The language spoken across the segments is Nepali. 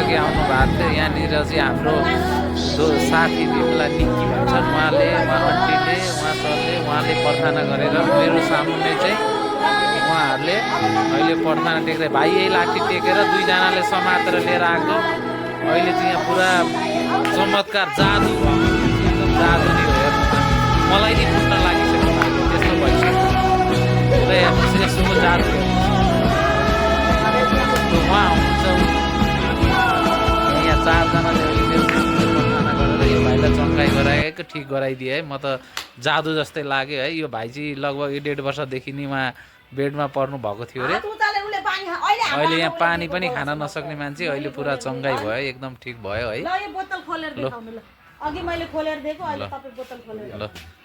अघि आउनु भएको थियो यहाँनिर चाहिँ हाम्रो साथी बिमला निक्की भन्छन् उहाँ आन्टीले उहाँ सरले उहाँले प्रार्थना गरेर मेरो सामुन्ने चाहिँ उहाँहरूले अहिले प्रार्थना टेक्दै भाइ यही लाठी टेकेर दुईजनाले समातेर लिएर आएको अहिले चाहिँ यहाँ पुरा चमत्कार जादु एकदम जादु नै हो हेर्नु मलाई नि फुट्न लागिसक्यो त्यस्तो भइसक्यो पुरै यसको जादु उहाँ हुनुहुन्छ यहाँ चारजनाले अहिले प्रार्थना गरेर यो भाइलाई चङ्गाइ गराएको ठिक गराइदिए है म त जादु जस्तै लाग्यो है यो भाइ चाहिँ लगभग 1.5 वर्षदेखि नि उहाँ बेडमा पर्नु भएको थियो अरे अहिले यहाँ पानी पनि खान नसक्ने मान्छे अहिले पुरा चङ्गाइ भयो एकदम ठिक भयो है ल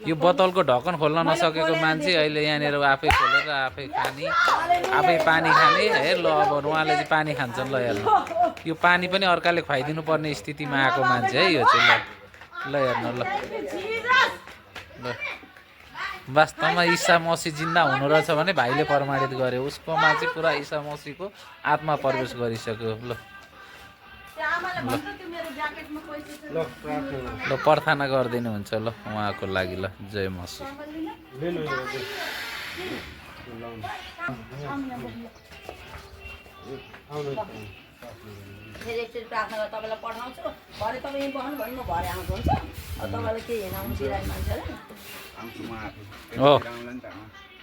यो बोतलको ढक्कन खोल्न नसकेको मान्छे अहिले यहाँनिर आफै खोलेर आफै खाने आफै पानी खाने है ल अब उहाँले चाहिँ पानी खान्छन् ल हेर्नु यो पानी पनि अर्काले खुवाइदिनु पर्ने स्थितिमा आएको मान्छे है यो चाहिँ ल हेर्नु ल वास्तवमा ईसा मसीह जिन्दा हुनु रहेछ भने भाइले प्रमाणित गर्यो उसकोमा चाहिँ पुरा ईसा मसीहको आत्मा प्रवेश गरिसक्यो ल प्रार्थना गरिदिनु हुन्छ ल उहाँको लागि ल जय मसीह फेरि एकचोटि प्रार्थना गरेर तपाईँलाई पठाउँछु भरे तपाईँ बस्नु भने म भरे आउँछु हुन्छ तपाईँलाई के हेर्न आउँछ बिरामी मान्छेलाई हो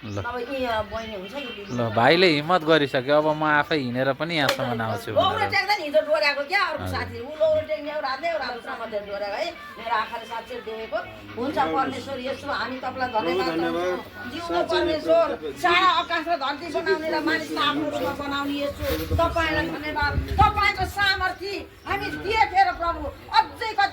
ल भाइले हिम्मत गरिसक्यो अब म आफै हिँडेर पनि यहाँसम्म आउँछु लौरो टेक्दा नि हिजो डोर्याएको क्या अर्को साथी ऊ लौरो टेक्ने एउटा हातले एउटा हात समातेर डोर्याएको है मेरो आँखाले साँच्चै देखेको हुन्छ परमेश्वर यसो हामी तपाईँलाई धन्यवाद जिउको परमेश्वर सारा आकाश र धरती बनाउने र मानिसलाई आफ्नो रूपमा बनाउने यसो तपाईँलाई धन्यवाद तपाईँको सामर्थ्य हामी देखेर प्रभु अझै कति